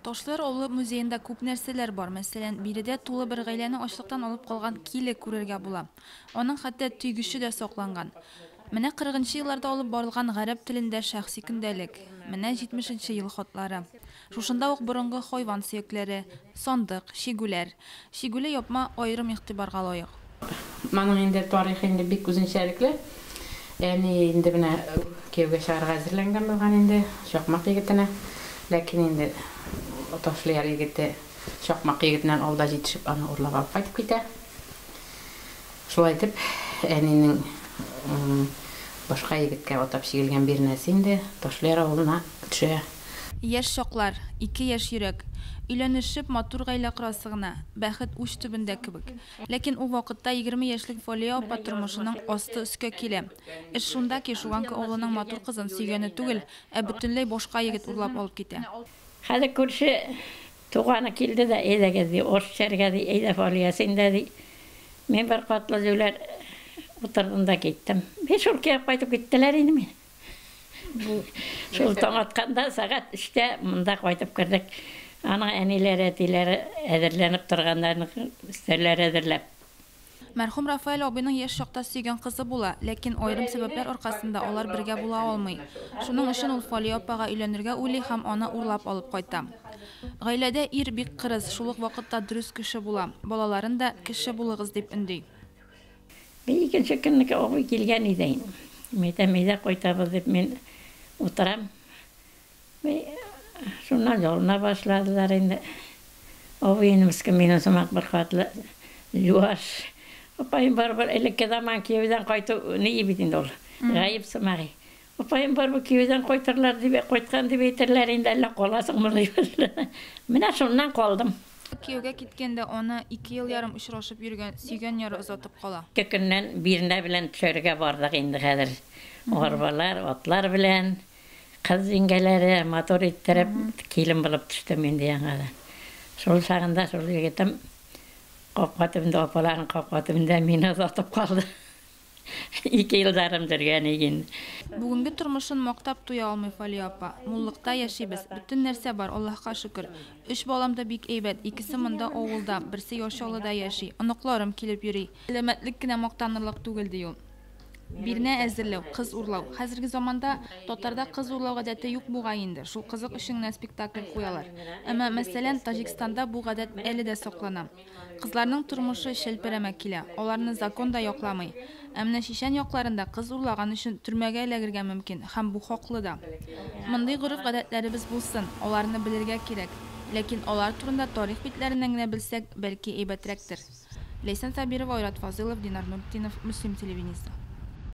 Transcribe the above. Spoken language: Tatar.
Ташлыяр авылы музеенда күп нәрсәләр бар. Мәсәлән, биредә тулы бер гаиләне ачлыктан алып калган киле күрергә була. Аның хәтта төйгече дә сакланган. Менә 40 нчы елларда алып барылган гарәп телендә шәхси көндәлек. Менә 70 нче ел хатлары. Шушында ук борынгы хайван сөякләре, сандык, чигүләр. Чигүле япма аерым игътибарга лаек. Моның инде тарихы инде бик үзенчәлекле. Әни инде менә кияүгә чыгарга әзерләнгән булган инде Чакмак егетенә. Ләкин инде Ташлыяр егете Чакмак егетеннән алда җитешеп аны урлап алып кайтып китә. Шулай итеп, әнинең башка егеткә атап чигелгән бирнәсе инде Ташлыяр авылына төшә. Яшь чаклар, ике яшь йөрәк. Өйләнешеп, матур гаилә корасы гына. Бәхет уч төбендә кебек. Ләкин ул вакытта 20 яшьлек Фалия апа тормышының асты өскә килә. Эш шунда ки, Шуганка авылының матур кызын сөйгәне түгел, ә бөтенләй башка егет урлап алып китә. Хәзер күрше туганы килде дә, әйдәгез, ди, аш эчәргә, ди, әйдә, Фалия, син дә, ди. Мин беркатлы җүләр утырдым да киттем. Мин шул кияп кайтып киттеләр инде мине. Шул таң атканда сәгать өчтә монда кайтып кердек. Аның әниләре, әтиләре әзерләнеп торганнар, өстәлләр әзерләп. Мәрхүм Рафаэль абыйның яшь чакта сөйгән кызы була, ләкин аерым сәбәпләр аркасында алар бергә була алмый. Шуның өчен ул Фалия апага өйләнергә уйлый һәм аны урлап алып кайта. Гаиләдә ир бик кырыс, шул ук вакытта дөрес кеше була. Балаларын да, кеше булыгыз, дип өнди. Мин икенче көнне абый килгән иде. Мин әйтәм, әйдә кайтабыз дип мин утырам. Шуннан ялына башладылар инде. Абый инде мескен минем сымак беркатлы юаш. Апаем барыбер элекке заман кияүдән кайту ни бит инде ул. Гаеп сымак. Апаем барыбер кияүдән кайтырлар дип, кайткан дип әйтерләр инде, әллә каласыңмы дип. Менә шуннан калдым. Кияүгә киткәндә аны ике ел ярым очрашып йөргән сөйгән яры озатып кала. Ике көннән бирнә белән төшәргә бардык инде хәзер. Арбалар, атлар белән, кыз җиңгәләре матур иттереп, килен булып төштем инде яңадан. Шул чагында шул егетем капка төбендә, апаларның капка төбендә мине озатып калды. Ике ел ярым йөргән иген. Бүгенге тормышын мактап туя алмый Фалия апа. Муллыкта яшибез, бөтен нәрсә бар, Аллаһка шөкер. Өч балам да бик әйбәт, икесе монда авылда, берсе Яр Чаллыда яши. Оныкларым килеп йөри. Сәламәтлек кенә мактанырлык түгел, ди ул. Бирнә әзерләү, кыз урлау. Хәзерге заманда татарда кыз урлау гадәте юк бугай инде, шул кызык өчен генә спектакль куялар. Әмма, мәсәлән, Таҗикстанда бу гадәт әле дә саклана. Кызларның тормышы челперәмә килә, аларны закон да якламый. Ә менә Чичән якларында кыз урлаган өчен төрмәгә эләгергә мөмкин һәм бу хаклы да. Мондый гореф-гадәтләребез булсын, аларны белергә кирәк. Ләкин алар турында тарих битләреннән генә белсәк, бәлки әйбәтрәктер. Ләйсән Сабирова, Айрат Фазылов, Динар Нуртдинов, Мөслим телевидениесе.